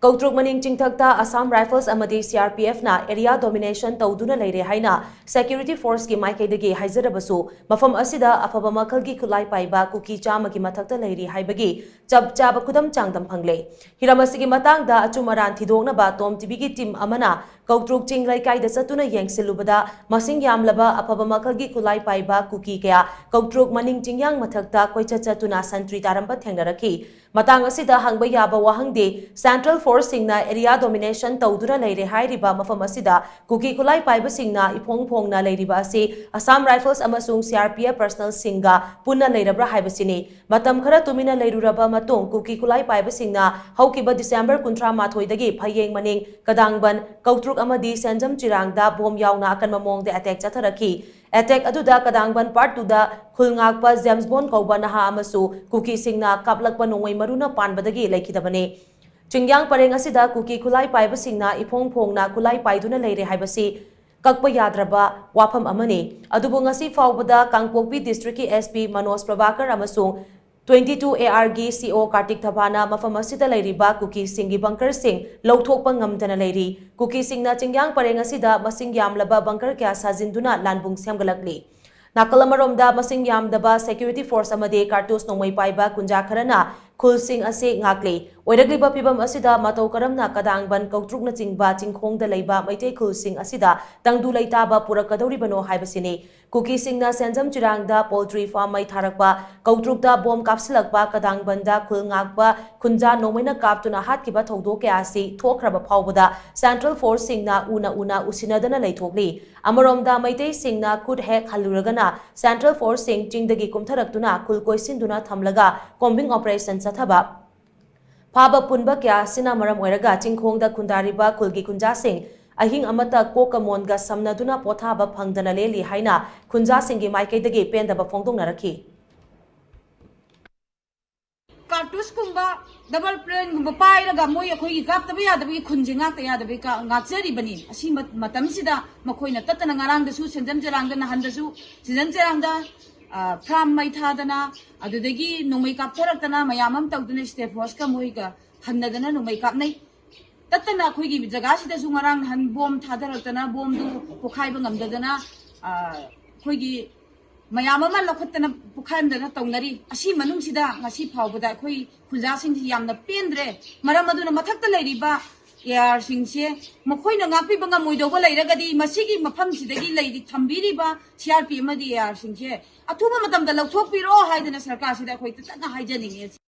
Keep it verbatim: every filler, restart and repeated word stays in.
ꯀꯧꯇ꯭ꯔꯨꯛ ꯃꯅꯤꯡ ꯆꯤꯡꯊꯛꯇ Assam Rifles ꯑꯃꯗꯤ C R P F ꯅ area domination ꯇꯧꯗꯨꯅ ꯂꯩꯔꯦ ꯍꯥꯏꯅ security force ꯀꯤ ꯃꯥꯏꯀꯩꯗꯒꯤ ꯍꯥꯏꯖꯔꯕꯁꯨ, ꯃꯐꯝ ꯑꯁꯤꯗ ꯑꯐꯕ ꯃꯈꯜꯒꯤ ꯈꯨꯠꯂꯥꯏ ꯄꯥꯏꯕ ꯀꯨꯀꯤ ꯆꯥꯝꯃꯒꯤ ꯃꯊꯛꯇ ꯂꯩꯔꯤ ꯍꯥꯏꯕꯒꯤ ꯆꯞ ꯆꯥꯕ ꯈꯨꯗꯝ ꯆꯥꯡꯗꯝ ꯐꯪꯂꯦ꯫ ꯍꯤꯔꯝ ꯑꯁꯤꯒꯤ ꯃꯇꯥꯡꯗ ꯑꯆꯨꯝ ꯑꯔꯥꯟ ꯊꯤꯗꯣꯛꯅꯕ ꯇꯣꯝ ꯇꯤꯚꯤꯒꯤ team ꯑꯃꯅ ꯀꯧꯇ꯭ꯔꯨꯛ ꯆꯤꯡ ꯂꯩꯀꯥꯏꯗ ꯆꯠꯇꯨꯅ ꯌꯦꯡꯁꯤꯜꯂꯨꯕꯗ, ꯃꯁꯤꯡ ꯌꯥꯝꯂꯕ ꯑꯐꯕ ꯃꯈꯜꯒꯤ ꯈꯨꯠꯂꯥꯏ ꯄꯥꯏꯕ ꯀꯨꯀꯤ ꯀꯌꯥ ꯀꯧꯇ꯭ꯔꯨꯛ ꯃꯅꯤꯡ ꯆꯤꯡꯌꯥꯡ ꯃꯊꯛꯇ ꯀꯣꯏꯆꯠ ꯆꯠꯇꯨꯅ ꯁꯟꯇ꯭ꯔꯤ ꯇꯥꯔꯝꯕ ꯊꯦꯡꯅꯔꯛꯈꯤ꯫ ꯃꯇꯥꯡ ꯑꯁꯤꯗ ꯍꯪꯕ ꯌꯥꯕ ꯋꯥꯍꯪꯗꯤ, Central Force ꯁꯤꯡꯅ area domination ꯇꯧꯗꯨꯅ ꯂꯩꯔꯦ ꯍꯥꯏꯔꯤꯕ ꯃꯐꯝ ꯑꯁꯤꯗ ꯀꯨꯀꯤ ꯈꯨꯠꯂꯥꯏ ꯄꯥꯏꯕꯁꯤꯡꯅ ꯏꯐꯣꯡ ꯐꯣꯡꯅ ꯂꯩꯔꯤꯕ ꯑꯁꯤ Assam Rifles ꯑꯃꯁꯨꯡ C R P F personnel ꯁꯤꯡꯒ ꯄꯨꯟꯅ ꯂꯩꯔꯕ꯭ꯔꯥ ꯍꯥꯏꯕꯁꯤꯅꯤ꯫ ꯃꯇꯝ ꯈꯔ ꯇꯨꯃꯤꯟꯅ ꯂꯩꯔꯨꯔꯕ ꯃꯇꯨꯡ, ꯀꯨꯀꯤ ꯈꯨꯠꯂꯥꯏ ꯄꯥꯏꯕꯁꯤꯡꯅ ꯍꯧꯈꯤꯕ December ꯀꯨꯟꯊ꯭ꯔꯥ ꯃꯥꯊꯣꯏꯗꯒꯤ ꯐꯌꯦꯡ ꯃꯅꯤꯡ, ꯀꯗꯥꯡꯕꯟ, ꯀꯧꯇ꯭ꯔꯨꯛ ꯑꯃꯗꯤ ꯁꯦꯟꯖꯝ ꯆꯤꯔꯥꯡꯗ ꯕꯣꯝ ꯌꯥꯎꯅ ꯑꯀꯟꯕ ꯃꯑꯣꯡꯗ attack ꯆꯠꯊꯔꯛꯈꯤ꯫ Attack ꯑꯗꯨꯗ ꯀꯗꯥꯡꯕꯟ part two ꯗ ꯈꯨꯜ ꯉꯥꯛꯄ ꯖꯦꯝꯁ ꯕꯣꯟ ꯀꯧꯕ ꯅꯍꯥ ꯑꯃꯁꯨ ꯀꯨꯀꯤꯁꯤꯡꯅ ꯀꯥꯞꯂꯛꯄ ꯅꯣꯡꯃꯩ ꯃꯔꯨꯅ ꯄꯥꯟꯕꯗꯒꯤ ꯂꯩꯈꯤꯗꯕꯅꯤ꯫ ꯆꯤꯡꯌꯥꯡ ꯄꯔꯦꯡ ꯑꯁꯤꯗ ꯀꯨꯀꯤ ꯈꯨꯠꯂꯥꯏ ꯄꯥꯏꯕꯁꯤꯡꯅ ꯏꯐꯣꯡ ꯐꯣꯡꯅ ꯈꯨꯠꯂꯥꯏ ꯄꯥꯏꯗꯨꯅ ꯂꯩꯔꯦ ꯍꯥꯏꯕꯁꯤ ꯀꯛꯄ ꯌꯥꯗ꯭ꯔꯕ ꯋꯥꯐꯝ ꯑꯃꯅꯤ꯫ ꯑꯗꯨꯕꯨ ꯉꯁꯤ ꯐꯥꯎꯕꯗ ꯀꯥꯡꯄꯣꯛꯄꯤ district ꯀꯤ S P ꯃꯅꯣꯖ ꯄ꯭ꯔꯚꯥꯀꯔ ꯑꯃꯁꯨꯡ twenty two A R ꯒꯤ C O ꯀꯥꯔꯇꯤꯛ ꯊꯕꯥꯅ ꯃꯐꯝ ꯑꯁꯤꯗ ꯂꯩꯔꯤꯕ ꯀꯨꯀꯤꯁꯤꯡꯒꯤ bunker ꯁꯤꯡ ꯂꯧꯊꯣꯛꯄ ꯉꯝꯗꯅ ꯂꯩꯔꯤ꯫ ꯀꯨꯀꯤꯁꯤꯡꯅ ꯆꯤꯡꯌꯥꯡ ꯄꯔꯦꯡ ꯑꯁꯤꯗ ꯃꯁꯤꯡ ꯌꯥꯝꯂꯕ bunker ꯀꯌꯥ ꯁꯥꯖꯤꯟꯗꯨꯅ ꯂꯥꯟꯕꯨꯡ ꯁꯦꯝꯒꯠꯂꯛꯂꯤ꯫ ꯅꯥꯀꯜ ꯑꯃꯔꯣꯝꯗ, ꯃꯁꯤꯡ ꯌꯥꯝꯗꯕ security force ꯑꯃꯗꯤ ꯀꯥꯔꯇꯨꯁ ꯅꯣꯡꯃꯩ ꯄꯥꯏꯕ ꯀꯨꯟꯖꯥ ꯈꯔꯅ ꯈꯨꯜꯁꯤꯡ ꯑꯁꯤ ꯉꯥꯛꯂꯤ꯫ ꯑꯣꯏꯔꯛꯂꯤꯕ ꯐꯤꯚꯝ ꯑꯁꯤꯗ ꯃꯇꯧ ꯀꯔꯝꯅ ꯀꯗꯥꯡꯕꯟ, ꯀꯧꯇ꯭ꯔꯨꯛꯅꯆꯤꯡꯕ ꯆꯤꯡꯈꯣꯡꯗ ꯂꯩꯕ ꯃꯩꯇꯩ ꯈꯨꯜꯁꯤꯡ ꯑꯁꯤꯗ ꯇꯪꯗꯨ ꯂꯩꯇꯥꯕ ꯄꯨꯔꯛꯀꯗꯧꯔꯤꯕꯅꯣ ꯍꯥꯏꯕꯁꯤꯅꯤ꯫ ꯀꯨꯀꯤꯁꯤꯡꯅ ꯁꯦꯟꯖꯝ ꯆꯤꯔꯥꯡꯗ poultry farm ꯃꯩ ꯊꯥꯔꯛꯄ, ꯀꯧꯇ꯭ꯔꯨꯛꯇ ꯕꯣꯝ ꯀꯥꯞꯁꯤꯜꯂꯛꯄ, ꯀꯗꯥꯡꯕꯟꯗ ꯈꯨꯜ ꯉꯥꯛꯄ ꯈꯨꯟꯖꯥ ꯅꯣꯡꯃꯩꯅ ꯀꯥꯞꯇꯨꯅ ꯍꯥꯠꯈꯤꯕ ꯊꯧꯗꯣꯛ ꯀꯌꯥ ꯑꯁꯤ ꯊꯣꯛꯈ꯭ꯔꯕ ꯐꯥꯎꯕꯗ Central Force ꯁꯤꯡꯅ ꯎꯅ ꯎꯅ ꯎꯁꯤꯟꯅꯗꯅ ꯂꯩꯊꯣꯛꯂꯤ꯫ ꯑꯃꯔꯣꯝꯗ, ꯃꯩꯇꯩꯁꯤꯡꯅ ꯈꯨꯠ ꯍꯦꯛ ꯍꯜꯂꯨꯔꯒꯅ Central Force ꯁꯤꯡ ꯆꯤꯡꯗꯒꯤ ꯀꯨꯝꯊꯔꯛꯇꯨꯅ ꯈꯨꯜ ꯀꯣꯏꯁꯤꯟꯗꯨꯅ ꯊꯝꯂꯒ combing operation ꯆꯠꯊꯕ, ꯐꯥꯕ ꯄꯨꯟꯕ ꯀꯌꯥ ꯑꯁꯤꯅ ꯃꯔꯝ ꯑꯣꯏꯔꯒ ꯆꯤꯡꯈꯣꯡꯗ ꯈꯨꯟꯗꯥꯔꯤꯕ ꯈꯨꯜꯒꯤ ꯈꯨꯟꯖꯥꯁꯤꯡ ꯑꯍꯤꯡ ꯑꯃꯠꯇ ꯀꯣꯛꯀ ꯃꯣꯟꯒ ꯁꯝꯅꯗꯨꯅ ꯄꯣꯊꯥꯕ ꯐꯪꯗꯅ ꯂꯦꯜꯂꯤ ꯍꯥꯏꯅ ꯈꯨꯟꯖꯥꯁꯤꯡꯒꯤ ꯃꯥꯏꯀꯩꯗꯒꯤ ꯄꯦꯟꯗꯕ ꯐꯣꯡꯗꯣꯛꯅꯔꯛꯈꯤ꯫ ꯀꯥꯔꯇꯨꯁꯀꯨꯝꯕ, ꯗꯕꯜ ꯄ꯭ꯂꯦꯟꯒꯨꯝꯕ ꯄꯥꯏꯔꯒ ꯃꯣꯏ ꯑꯩꯈꯣꯏꯒꯤ ꯀꯥꯞꯇꯕ ꯌꯥꯗꯕꯒꯤ, ꯈꯨꯟꯁꯦ ꯉꯥꯛꯇ ꯌꯥꯗꯕꯒꯤ ꯀ-, ꯉꯥꯛꯆꯔꯤꯕꯅꯤ꯫ ꯑꯁꯤ ꯃ-, ꯃꯇꯝꯁꯤꯗ ꯃꯈꯣꯏꯅ ꯇꯠꯇꯅ, ꯉꯔꯥꯡꯗꯁꯨ ꯁꯦꯟꯖꯝ ꯆꯦꯔꯥꯡꯗ, ꯅꯍꯥꯟꯗꯁꯨ ꯁꯦꯟꯖꯝ ꯆꯦꯔꯥꯡꯗ, ꯑ, ꯐ꯭ꯔꯥꯝ ꯃꯩ ꯊꯥꯗꯅ, ꯑꯗꯨꯗꯒꯤ ꯅꯣꯡꯃꯩ ꯀꯥꯞꯊꯔꯛꯇꯅ, ꯃꯌꯥꯝ ꯑꯃ ꯇꯧꯗꯨꯅ ꯁ꯭ꯇꯦꯠ ꯐꯣꯔꯁꯀ ꯃꯣꯏꯒ ꯍꯟꯅꯗꯅ ꯅꯣꯡꯃꯩ ꯀꯥꯞꯅꯩ꯫ ꯇꯠꯇꯅ ꯑꯩꯈꯣꯏꯒꯤ ꯖꯒꯥꯁꯤꯗꯁꯨ ꯉꯔꯥꯡ ꯅꯍꯥꯟ ꯕꯣꯝ ꯊꯥꯗꯔꯛꯇꯅ, ꯕꯣꯝꯗꯨ ꯄꯣꯈꯥꯏꯕ ꯉꯝꯗꯗꯅ, ꯑ, ꯑꯩꯈꯣꯏꯒꯤ ꯃꯌꯥꯝ ꯑꯃ ꯂꯧꯈꯠꯇꯅ ꯄꯣꯈꯥꯏꯍꯟꯗꯅ ꯇꯧꯅꯔꯤ꯫ ꯑꯁꯤ ꯃꯅꯨꯡꯁꯤꯗ ꯉꯁꯤ ꯐꯥꯎꯕꯗ ꯑꯩꯈꯣꯏ ꯈꯨꯟꯖꯥꯁꯤꯡꯁꯤ ꯌꯥꯝꯅ ꯄꯦꯟꯗ꯭ꯔꯦ꯫ ꯃꯔꯝ ꯑꯗꯨꯅ ꯃꯊꯛꯇ ꯂꯩꯔꯤꯕ ꯑꯦ ꯑꯥꯔꯁꯤꯡꯁꯦ ꯃꯈꯣꯏꯅ ꯉꯥꯛꯄꯤꯕ ꯉꯝꯃꯣꯏꯗꯧꯕ ꯂꯩꯔꯒꯗꯤ, ꯃꯁꯤꯒꯤ ꯃꯐꯝꯁꯤꯗꯒꯤ ꯂꯩꯔꯤ, ꯊꯝꯕꯤꯔꯤꯕ ꯁꯤ ꯑꯥꯔ ꯄꯤ ꯑꯃꯗꯤ ꯑꯦ ꯑꯥꯔꯁꯤꯡꯁꯦ ꯑꯊꯨꯕ ꯃꯇꯝꯗ ꯂꯧꯊꯣꯛꯄꯤꯔꯣ ꯍꯥꯏꯗꯅ ꯁꯔꯀꯥꯔꯁꯤꯗ ꯑꯩꯈꯣꯏ ꯇꯠꯇꯅ ꯍꯥꯏꯖꯅꯤꯡꯉꯤ꯫